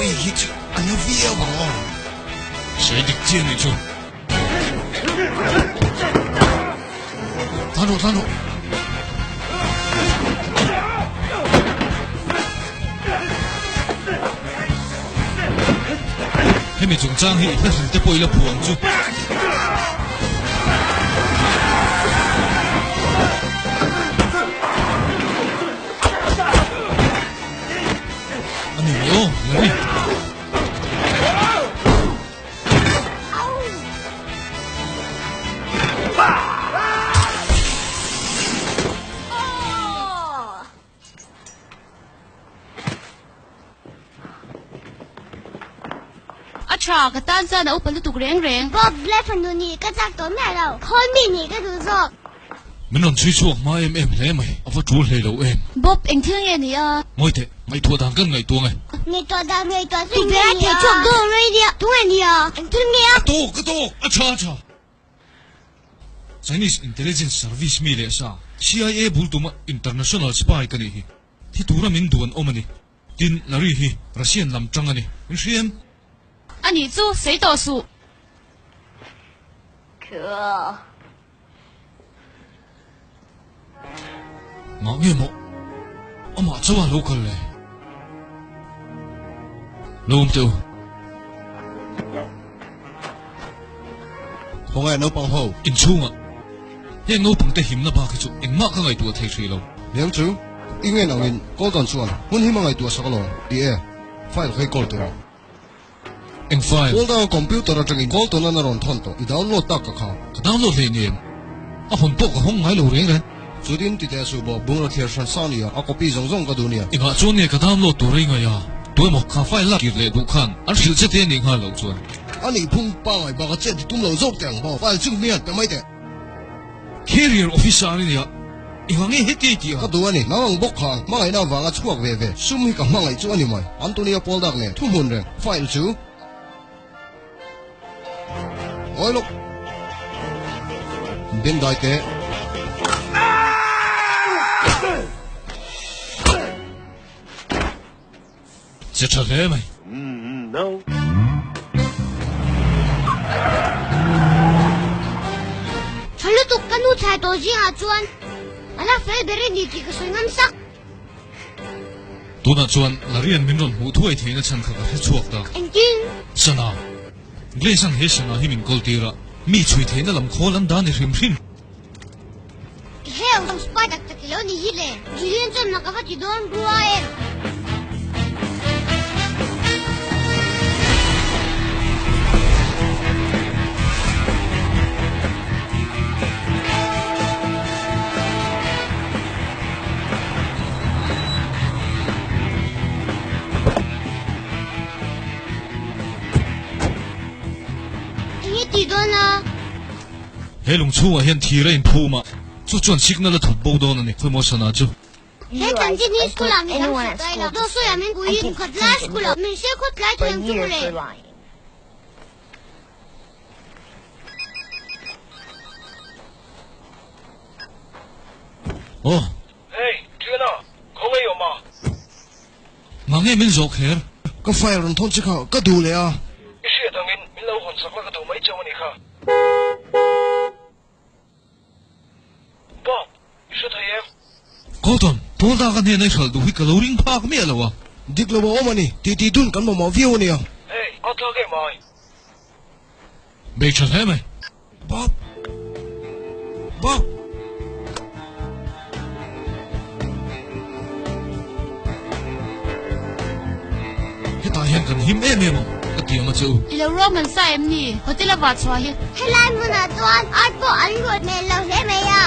Hei hi chu a na viau ang aw. Sawi dik chiah nih chu. Tlan rawh, tlan rawh. Hemi chungchang hi i hla hril te pawh i la phu ang chu. A ni mai aw, Larry. A tha, ka tan chuan a upa lutuk reng reng. Bob, Blair fanu nih ka chak tawh miah lo. Khawl mi nih ka duh zawk. Min rawn chhui chhuak hma em em hle mai, a va tul hlei lo em. Bob, eng thil nge ni a? Ngawi teh, ngaihtuah dan kan ngaihtuah nge? Ngaihtuah dan ngaihtuah chu nge ni a? Tu ber a chhuak dawn rei nia, tu nge ni a? Eng thil nge a? Ka tawk, ka tawk, a tha, a tha. Chinese Intelligence Service mi leh sa, CIA bul tuma international spy ka nih hi. Thi tura min duh an awm a ni. Tin, Larry hi Russian lam tang a ni. Min hria em? A nih chu, sawi tawh suh. Cool. Mah nge maw? Amah chauh a lo kal le. Lo awm teh u. Khawngaih naupang ho. Inchhungah heng naupang te himna bak hi chu engmah ka ngaihtuah thei hrih lo. Niang chu, i ngen angin Colton chuan hmun him a ngaihtuah sak alawm ti e, file kha i call tur a. Eng file? Call danga computer atangin Colton an a rawn thawn tawh, i download tak ka kha. Ka download hlei ni em? A hawn pawh ka hawng ngai lo reng reng. Chutin ti teh suh bawk, bungraw thliar hran sa nia, a copy zawng zawng ka duh nia. Engah chuan nge ka download tur rei ngai a? Tu emaw kha file lak kir leh duh khan an hrilh che te a nih nghal loh chuan. A nih phung pangai bak a chet ti tum lo zawk teh ang bawk, file chu hmian pe mai teh. Carrier officer a nia, engah nge heti a tih a? Ka duh a ni, nang ang bawk khan hmangaihna avanga chhuak ve ve, sum hi ka hmangaih chu a ni mai. Antonia Poldak nen thuhmun reng, file chu. Awi lawk. Ben dai teh. Che tha hle mai. Tha lutuk ka nu thlai tawh zingah chuan a la fel ber i ni tih ka sawi ngam sak. Tunah chuan Larian min rawn hmuh thuai theihna chhan kha ka hre chhuak ta. Engtin? Sana. Glace an he sana hi min kawl tir a, mi chhui theihna lam khawl an dah ni hrim hrim. Heng spy tak tak i lo ni hi le. Julian chuan mak a va ti dawn rua em? Enge tih dawn a? He lung chhungah hian thir a inphum a, chu chuan signal a thawk bo dawn a ni, khawimaw sana chu. He chanchin hi school ah midang hrilh ta ila, dawt sawi ah min pui in khat lai school ah min hre khawt lai thei ang chu mawle. Aw. Hey, Thiana, khawngaih awm a? Mah nge min zawh kher? Ka file rawn thawn che kha ka duh leh a. I hriat angin min lo hawn sak la ka duh mai chauh a nih kha. Bob, i hre thei em? Colton, Paul-a ka hnena i hralh duh hi ka lo ring phak miah lo a. Dik lo a awm a ni, titi dun kan mamawh viau a nia. Hey, a tlak em ai? Bei tha hle mai. Bob! Bob! Hetah hian kan him em em ang, ka ti ang a che u. I lo ruahman sa em ni? Hotel a vah chhuah hi. Helai hmunah chuan art pawh an ruat hmel lo hle mai a.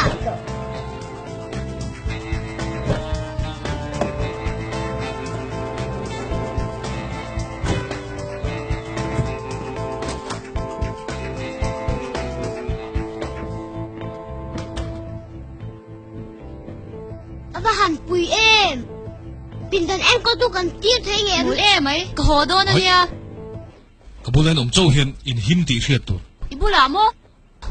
A va han pui em! Pindan enkawl tu kan tir thei ngem? Mul em mai, ka haw dawn a nia. Ka bula in awm chauh hian in him tih hriat tur. I bulah maw?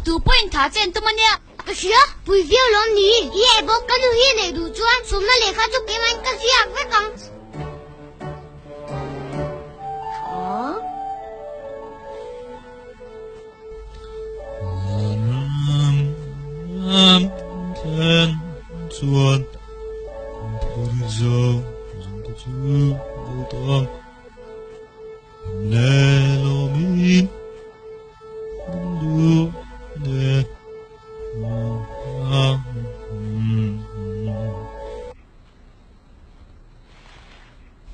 Tu pawhin tha chen tum a nia. Ka hria, pui viau lawm ni. I eh bawk, ka nu hi neih duh chuan sumna lehkha chu keimahin ka ziak vek ang. Leh lawmin duh leh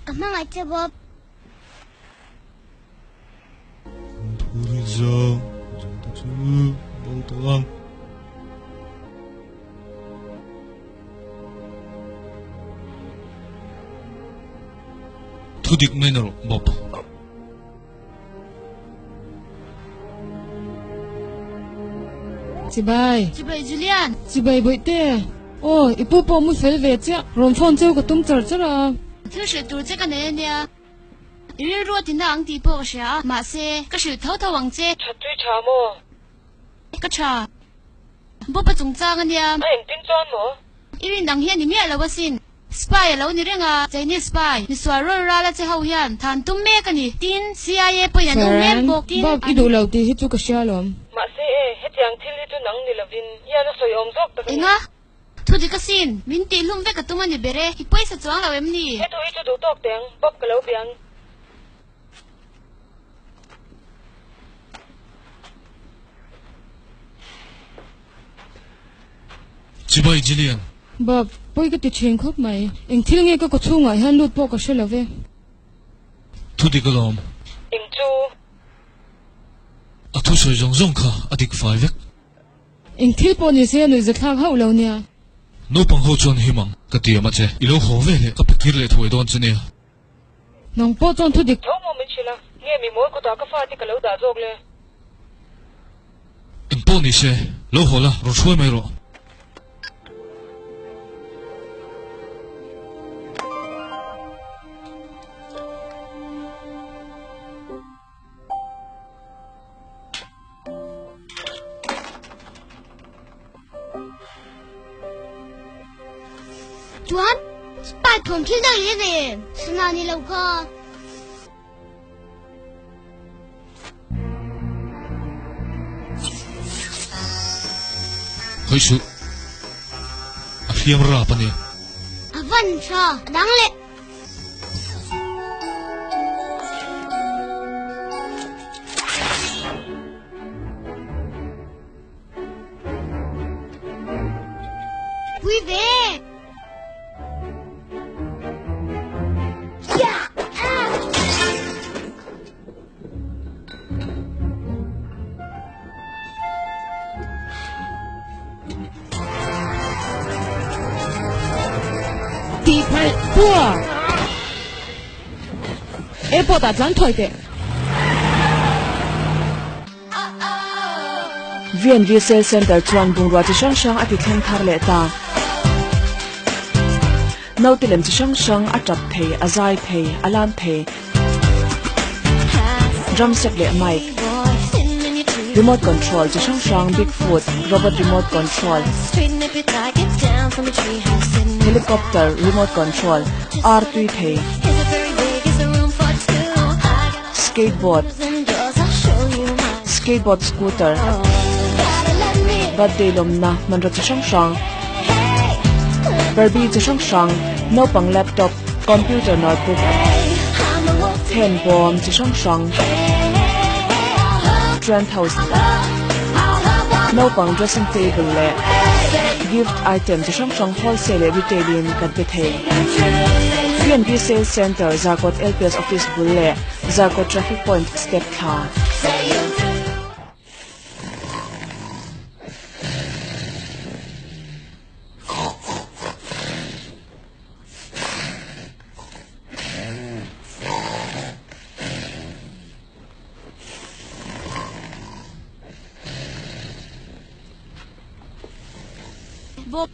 Ka hmangaih che Bob. Thuri zawng zawng te chu bo tawh ang. Thu dik mai na rawh Bob. Chibai. Chibai Julian. Chibai Bawihte. Aw, i pu pawh mu fel ve chiah. Rawn phone cheu ka tum char char a. Thil hrilh tur che ka nei a nia. I rilru a tina ang tih pawh ka hria a, mahse, ka hrilh tho tho ang che. Tha tui tha maw? Ka tha. Bob-a chungchang a nia. A engtin chuan maw? I rin ang hi a ni miah lo asin. Spy a lo ni reng a, Chinese spy, misual rawl ral a che ho hian than tum mek a ni. Tin, CIA pawhin an um mek bawk. Tin, Bob, i an. duh lo tih hi chu ka hria alawm. Mahse e, hetiang thil hi chu nang ni lovin hian a sawi awm zawk tak a ni. Enga? Thu dik asin, min tihhlum vek a tum a ni ber e, i pawisa chuang lo em ni? He thu hi chu duh tawk teh ang, Bob ka lo bia ang. Chibai Jillian. Bob, pawi ka ti thin khawp mai. Eng thil nge ka kawchhungah hian lut pawh ka hre lo ve. Thu dik alawm. Eng chu? A thusawi zawng zawng kha a dik fai vek. Eng thil pawh ni se a nuihza thlak hauh lo nia. Naupang ho chuan him ang ka ti am a che. I lo haw ve leh ka pe kir leh thuai dawn che nia. Nang pawh chuan thu dik. Tho maw min hrilh a, nge mi mawi kutah ka fate ka lo dah zawk le? Eng pawh ni se, lo haw la, rawn hruai mai rawh. Chuan spy thawm thil dang i nei em? Sana ni lo kha. Khawih suh. A hliam rap a ni. A van tha. A dang leh. Pui ve! Tih phalh pua! Airport ah tlan thuai teh. V&V Sales Centre chuan bungrua chi hrang hrang a ti thleng thar leh ta. Naute lem chi hrang hrang a tap thei, a zai thei, a lam thei. Drum set leh mic, remote control chi hrang hrang, big foot, robot remote control, helicopter remote control, ar tui thei, skateboard, skateboard scooter, birthday lawmna hmanraw chi hrang hrang, Barbie chi hrang hrang, naupang laptop, Computer notebook, then bawm chi hrang hrang, trend house, naupang dressing table leh gift item chi hrang hrang wholesale leh retail in kan pe thei. PNB Sales Centre, Zarkawt LPS Office bul leh Zarkawt Traffic Point step thla. Bob,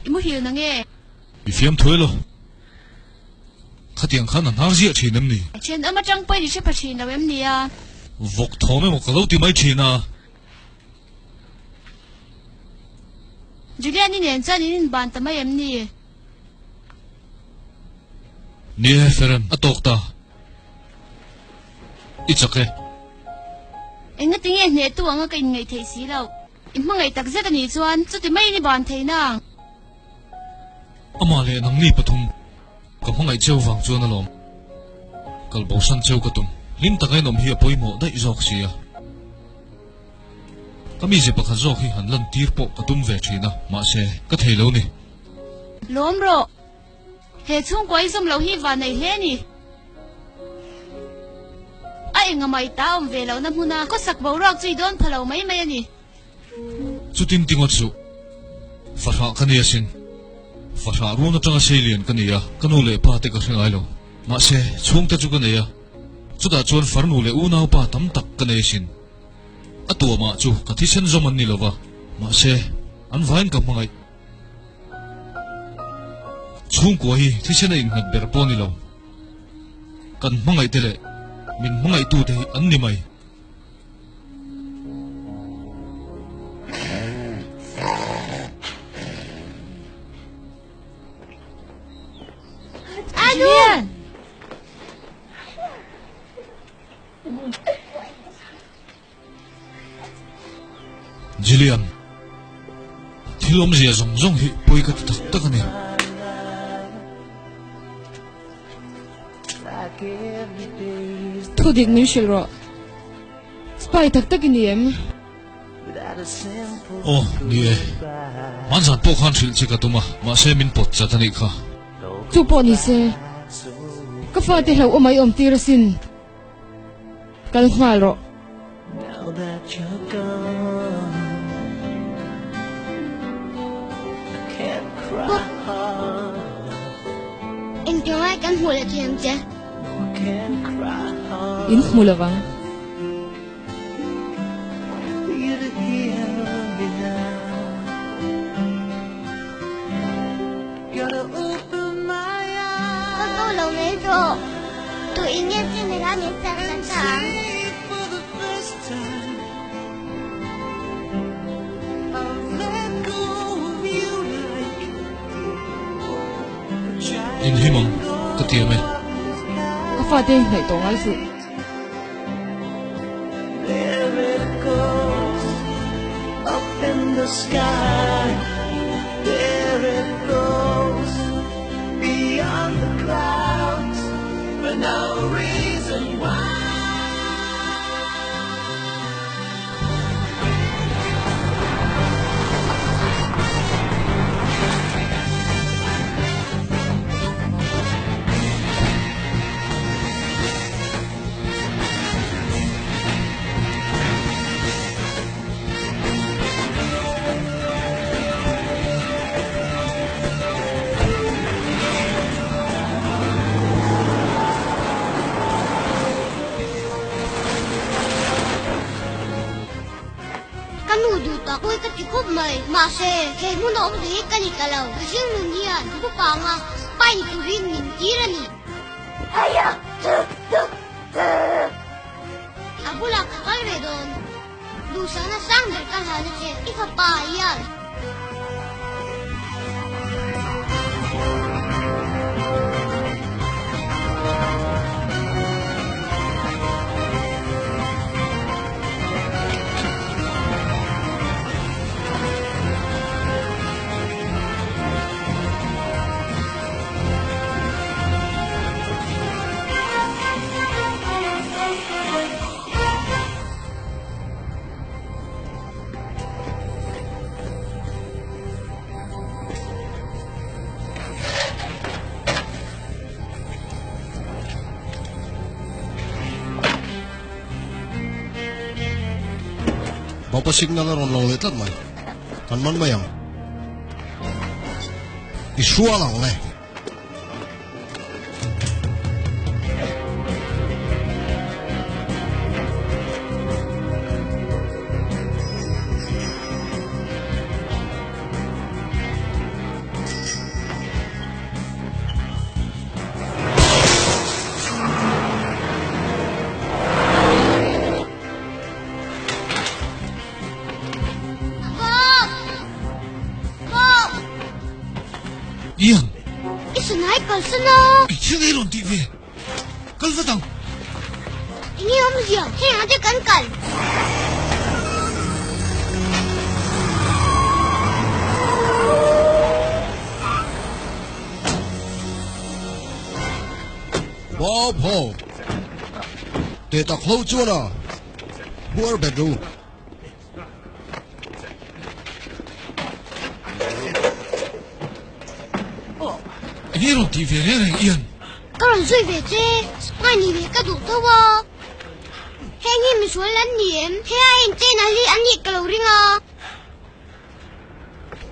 i muhil na nge? I fiam thuai lo. Khatiang khan a hnar ziah thin em ni? Thian awm atang pawhin i hre pha thin lo em ni a? Vawk thawm emaw ka lo ti mai thin a. Julian-i nen chuan in inban ta mai em ni? Ni e, Feren, a tawk ta. I chak e. Engati nge hnehtu anga ka inngaih theih si loh? I hmangaih tak zet a nih chuan chuti maiin i ban thei nang. Amah leh nangni pathum ka hmangaih cheu vang chuan alawm. Kal bosan cheu ka tum. Hlim taka in awm hi a pawimawh daih zawk si a. Ka mize pakhat zawk hi han lan tir pawh ka tum ve thin a, mahse, ka thei lo ni. Lawm rawh. He chhungkua i zawm loh hi van nei hle ni. A enga mai ta awm ve lohna hmuna khawsak boruak chu i dawn pha lo mai mai a ni. Chutin ti ngawt suh. Fahrah ka ni asin. Fahrah run atanga seilian ka ni a, ka nu leh pa te ka hre ngai lo. Mahse, chhungte chu ka nei a, chutah chuan farnu leh unaupa tam tak ka nei asin. A tuamah chu ka thisen zawm an ni lo va, mahse, an vain ka hmangaih. Chhungkua hi thisen a innghat ber pawh a ni lo. Kan hmangaihte leh min hmangaihtute hi an ni mai. Julian! Jillian, thil awmzia zawng zawng hi pawi ka ti tak tak a ni. Thu dik min hrilh rawh. Spy tak tak i ni em? Aw, ni e. Hmanzan pawh khan hrilh che ka tum a, mahse min pawt chat a nih kha. Chu pawh ni se, ka fate hlauhawm a i awm tir asin. Kal nghal rawh. Engtiang lai kan hmuh leh thei ang che? In hmu lovang. Ka ko lo mai rawh. Tu in nge chi nei a min chak san ta ang. In him ang, ka tiam e. Ka fate hnaih tawh ngai suh. Ka nu duh tak pawi ka ti khawp mai. Mahse, he hmun a awm thei hi ka ni ta lo. Ka hring nun hian bupanga spy ni turin min tir a ni. A bulah ka kal ve dawn. Duhsakna sang ber ka hlan a che, i fapa hian. Bapa signal a rawn lang leh tlat mai. Kan man mai ang. I hrual ang le. Ian! I sunai kalsan a! I thil ei rawn tih ve! Kal vat ang! Enge awmzia? Heng ah te kan kal! Bob ho! Teh tak ho chuan a huar bet ru. Enge rawn tih ve reng reng Ian? Ka rawn zui ve che, spy nih ve ka duh tho a. Heng hi misual an ni em? He a enchen a hi an nih ka lo ring a.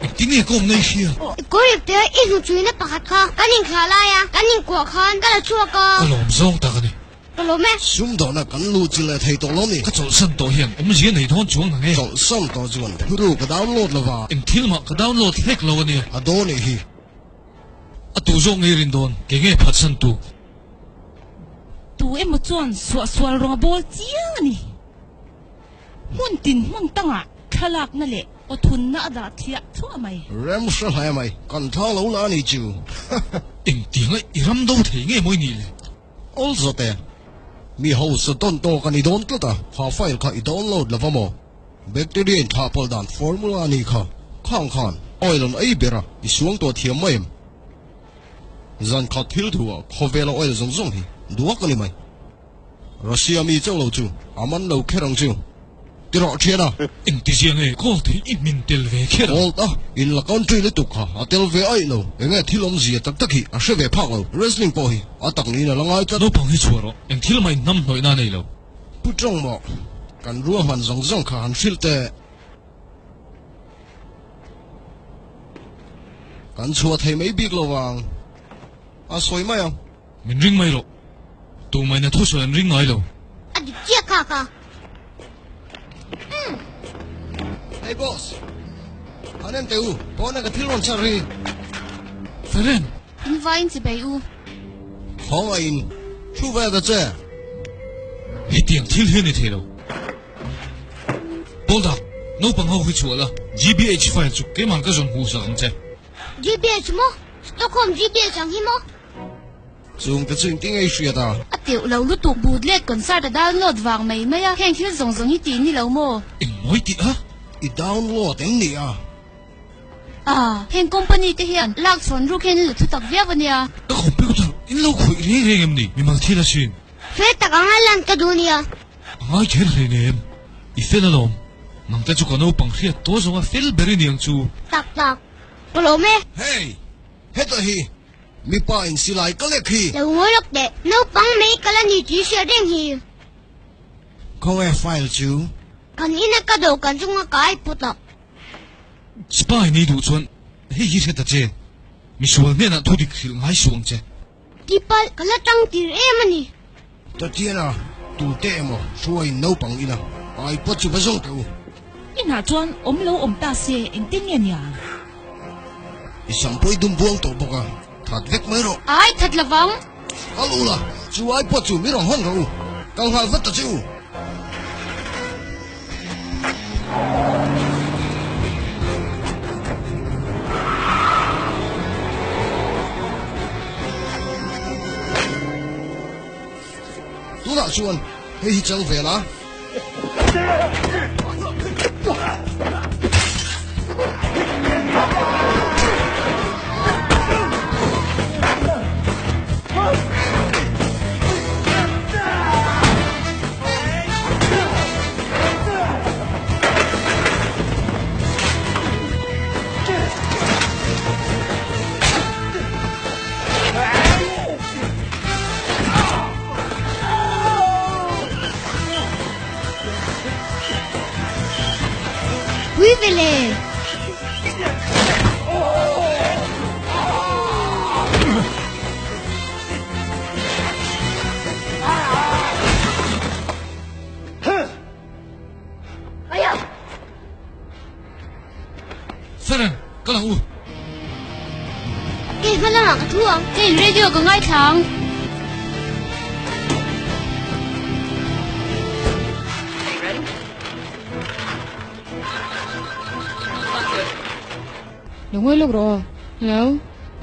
Engtin nge ka awmna i hria? I kawrip te i hnuchhuina pakhat kha kan inkhlah lai a, kan inkuah khan ka la chhuak a. Ka lawm zawng tak a ni. Ka lawm e. Sumdawhna kan luh chi leh thei tawh lo ni. Ka chawlhsan tawh hian awmzia nei dawn chuang nang e. Chawlhsan tawh chuan thuru ka download lo va. Eng thil mah ka download hlek lo a nia. A dawn i hi. A tu zawk ngei rin dawn, ke nge phatsan tu? Tu emaw chuan suahsual rawng a bawl chiang a ni. Hmun tin hmun tangah thlalakna leh awthunna a dah thliah thluah mai. Rem hre hle mai, kan thlang lo la a ni chu. Engtianga i ram do thei nge mawi nih le? Awl zawt e. Mi hausa tawn tawk a ni dawn tlat a, kha file kha i download lo va maw? Bacteria in thlah pawlh dan formula a nih kha. Khang khan oil an ei ber a, i suang tawh thiam mai em? Zan khat thil thu ah khawvela oil zawng zawng hi duak a ni mai. Russia mi chauh lo chu a man lo kher ang chu. Ti rawh thian a. Engti zia nge gold hi i hmin tel ve kher ang? Gold a in la country lutuk kha a tel ve aih lo. Enge thil awmzia tak tak hi a hre ve phak lo. Wrestling pawh hi a tak niin a la ngai tlat. Naupang hi chhuah rawh. Eng thil mah in hnam hnawihna a nei lo. Pu Tawng maw? Kan ruahman zawng zawng kha han hrilh teh. Kan chhuah thei mai bik lo vang. A sawi mai ang. Min ring mai rawh. Tumahina thusawi an ring ngai lo. A dik chiah kha ka. Umm. Hey boss. Han en teh u, pawn a ka thil rawn char hi. Feren! In vaiin chi bei u. Khawngaih in thu ve ta che. Hetiang thil hi a ni thei lo. Pawl dak, naupang ho hi chhuah la, GBH file chu keimah ka zawn hmuh sak ang che. GBH maw? Stockholm GBH ang hi maw? Chung te chu engtin nge i hriat a? A teuh lo lutuk bootleg concert a download vang mai mai a, heng thil zawng zawng hi tih ni lo maw? Eng mawi tih a? I download em ni a? Ah, heng company te hian lak chhawn ruk hian in la thutak viau a nia. Ka computer in lo khawih reng reng em ni? Mimal thil asin. Fel tak anga lan ka duh nia. A ngai kher hle nem. I fel alawm. Nang te chu ka naupang hriat tawh zawnga fel ber i ni ang chu. Tak tak. Ka lawm e. Hey! Heta hi mipa in silai ka lek hi. Lo ngawi lawk teh. Naupang mai ka la ni tih hriat reng hi. Khawnge file chu? Kan ina ka dawhkan chunga ka ai pawt a. Spy ni duh chuan hei hi hre ta che. Misual hnenah thu dik hrilh ngai suh ang che. Tipalh ka la tang tir em a ni. Tatiana, tute emaw hruaiin naupang ina ai pawt chu va zawng teh u. Inah chuan awm lo awm ta se engtin nge nia? I sam pawh i dum buang tawh bawk a, that vek mai rawh. Ai, that lovang. Kal u la, chu ai pawt chu mi rawn hawn rawh u. Kal nghal vat ta che u. Tunah chuan hei hi chang vel a. Pui ve le! Feren, ka lang u. Kei hma lamah ka thu ang. Kei radio ka ngaithla ang. Lo ngawi lawk rawh aw. Hello.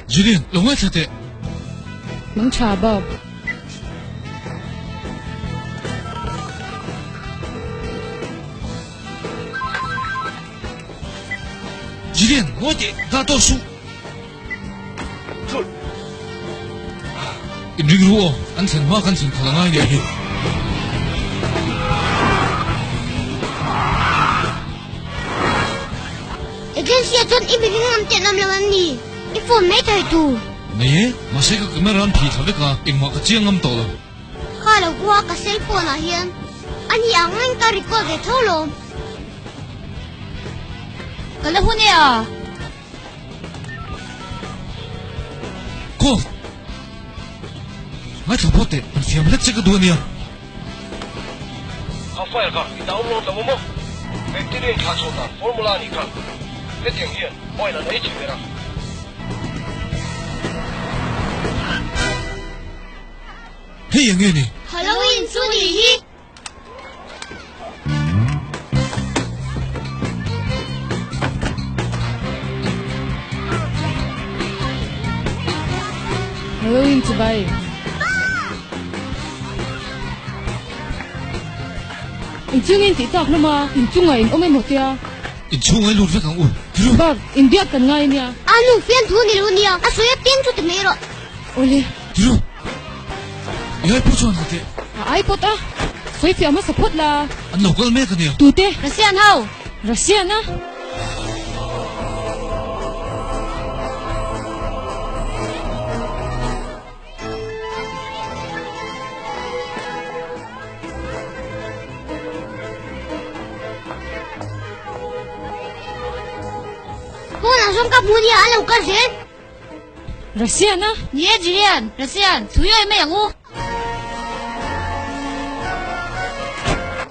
Julian, lo ngaithla teh. Nang tha Bob. Julian, ngawi teh, dah tawh suh. Inring ru aw, an thlen hma kan thlen khalh a ngai nih hi. Emergency ah chuan i mi ring ngam teh nawm lo em ni? I phone mai thei tur. Nei e, mahse ka camera an phih thla vek a, engmah ka chiang ngam tawh lo. Kha lo kua ka cell phone ah hian a ni ang reng ka record ve tho lawm. Ka la hun e a. Call! Ngaithla phawt teh, an fiam hlek che ka duh a nia. Kha file kha i download lo maw? Bacteria in thlah chhuah dan formula a nih kha. Hetiang hian oil an ei chhe ber a. Hei eng nge ni? Halloween chu nih hi! Halloween chibai. Inchungin tih tak hlawm a, inchungah in awm emaw tia. Inchhungah i lut vek ang u, Kiru. Bak, inbiak kan ngai ania. A nu fian thu ni lo nia, a sawi apiang chu ti mai rawh. Awle. Kiru. I iPod chuan ha teh. A iPod a? Sawi fiah hmasa phawt la. An lo kal mek a nia. Tute? Russian ho! Russian a? Pawnah zawng ka hmu nia, an lo kal zel. Russian a? Ni e Julian, Russian, thui awi mai ang u.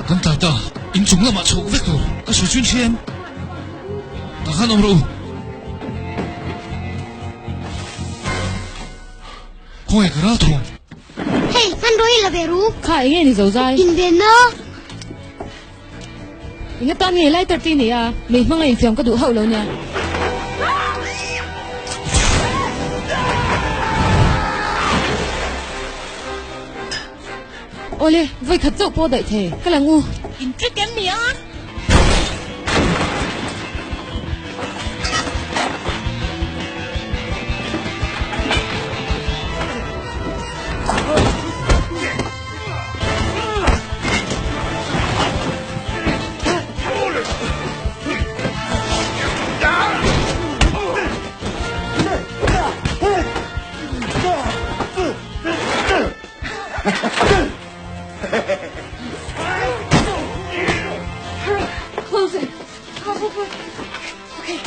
Kan tlai ta, inchung lamah chhuk vek tur ka sawi chu in hria em? Tah khan awm rawh u. Khawnge ka ral thawm? Hei, hmanrua hi la ve ru. Kha enge ni zo zai? Invenna. Enga tan nge lighter te i nei a, mei hmanga infiam ka duh hauh lo nia. Awle, vawi khat chauh pawh daih thei, ka lang u. In trick em ni a? Close it. Okay.